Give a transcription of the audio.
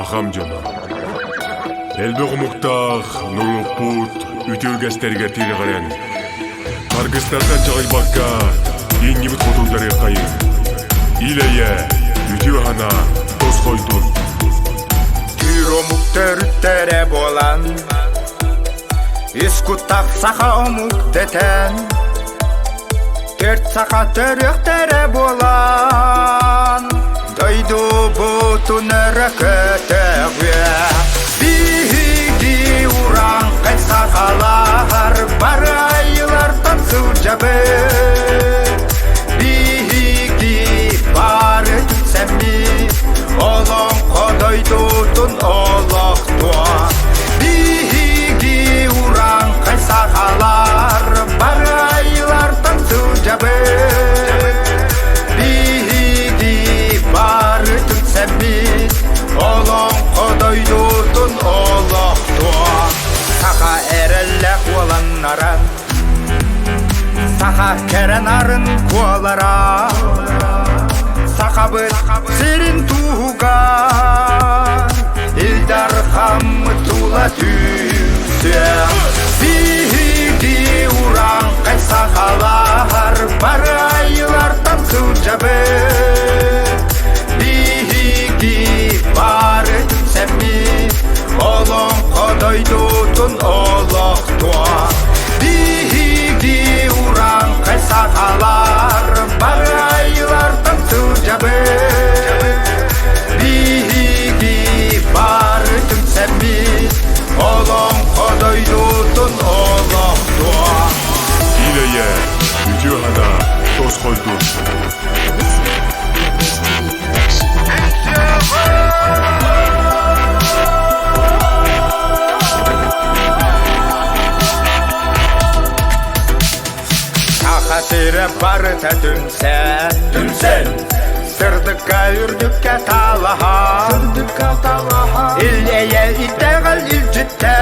Аҕам дьоно, элбэх омуктаах норуоппут үтүө үгэстэригэр тирэҕирэн, харгыстартан чаҕыйбакка иннибит хотуннарыаххайыҥ. Ил-эйэ, үтүө санаа тосхойдун. Түүр омук төрүттэрэ буолан, үс куттах саха омук дэтэн, Төрт саха төрүөхтэрэ буолан, дойдубутун өрө көтөҕүө. Биһиги урааҥхай сахалар бары айылартан сылдьабыт. Биһиги бары түмсэммит, олоҥхо дойдутун олохтуо. Биһиги урааҥхай сахалар бары айылартан сылдьабыт. Биһиги бары түмсэммит, олоҥхо дойдутун олохтуо. Саха эрэллээх уоланнара, Саха кэрэ нарын куолара, Сахабыт сирин туһугар Ил Дархаммыт тула түмсүө. Биһиги урааҥхай сахалар бары айылартан сылдьабыт. Биһиги бары түмсэммит, олоҥхо дойдутун олохтуо. Биһиги урааҥхай сахалар бары айылартан сылдьабыт. Биһиги бары түмсэммит, олоҥхо дойдутун олохтуо. Ил-эйэ, үтүө санаа тосхойдун. Саха сирэ барыта түмсэн, түмсэн, сырдыкка үрдүккэ талаһа, сырдыкка талаһа, ил-эйэ итэҕэл илдьиттэн.